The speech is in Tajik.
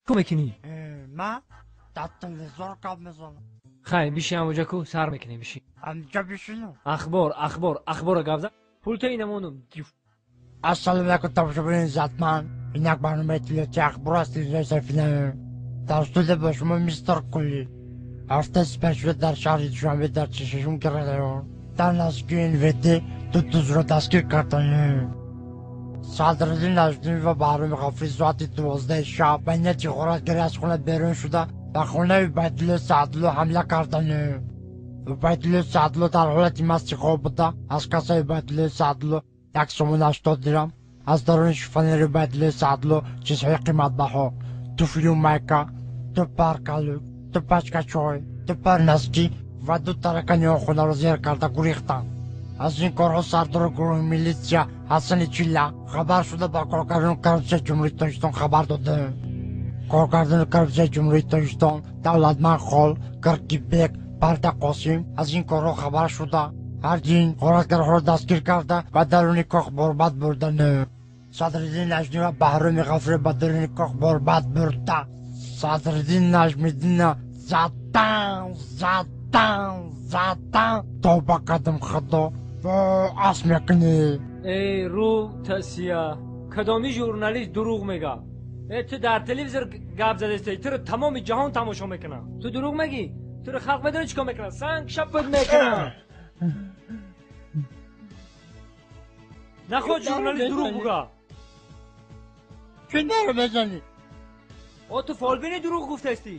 Ку мекунӣ? Ма дар телевизор гап мезанам. Хай, биши ҳамоҷа, ку сар мекунем, биши. Ҳамҷа бишинам? Ахбор, ахбор, ахбора гап зан. Пулта инамонум. Ассалому алайкум, тамошобинони иззатманд. Ин як барномаи иттилоотии ахбор аст телевизиони Сафина. Дар студия бо шумо мистер Кулли. Ҳафтаи сипаришуда дар шаҳри Душанбе дар 46 район дар наздикии НВД ду дузро дастгир карданд. Садриддин Наҷмиддин ва Баҳроми Ғафурӣ соати 12 шаб ба нияти ғоратгарӣ аз хона берун шуда, ба хонаи Убайдулло Саъдулло ҳамла карданд. Убайдулло Саъдулло дар ҳолати масти хоб буда, аз кассаи Убайдулло Саъдулло 1 сомон 80 дирам, аз даруни шифонери Убайдулло Саъдулло чизҳои қиматбаҳо: туфлию майка, ду пар калук, ду пачка чой, ду пар носки ва ду таракани он хонаро зер карда гурехтанд. Аз ин корҳо сардори гурӯҳи милитсия Ҳасани Чилла хабар шуда, ба коргардони коррупсияи Ҷумҳурии Тоҷикистон хабар доданд. Коргардони коррупсияи Ҷумҳурии Тоҷикистон Давлатманд Хол, Гиргибек, Парда Қосим аз ин корҳо хабар шуда, ҳардин ғоратгарҳоро дастгир карда, ба даруни кох борбад бурданд. Садриддин Наҷмӣ ва Баҳроми Ғафурӣ ба даруни кох борбад бурда, Садриддин Наҷмиддинна задан, задан, задан. Тавба кардам, Худо, ас мекунӣ. Эй, рӯ тасия, кадоми журналист дурӯғ мега? Э, ту дар телевизор гап задестаи, туро тамоми ҷаҳон тамошо мекунад. Ту дурӯғ мегӣ, туро халқ медони чӣ кор мекунад? Санг шапат мекунад. Нахоҳ журналист дурӯғ буга. Чӣ наро мезанӣ? О, ту фолбини, дурӯғ гуфтастӣ.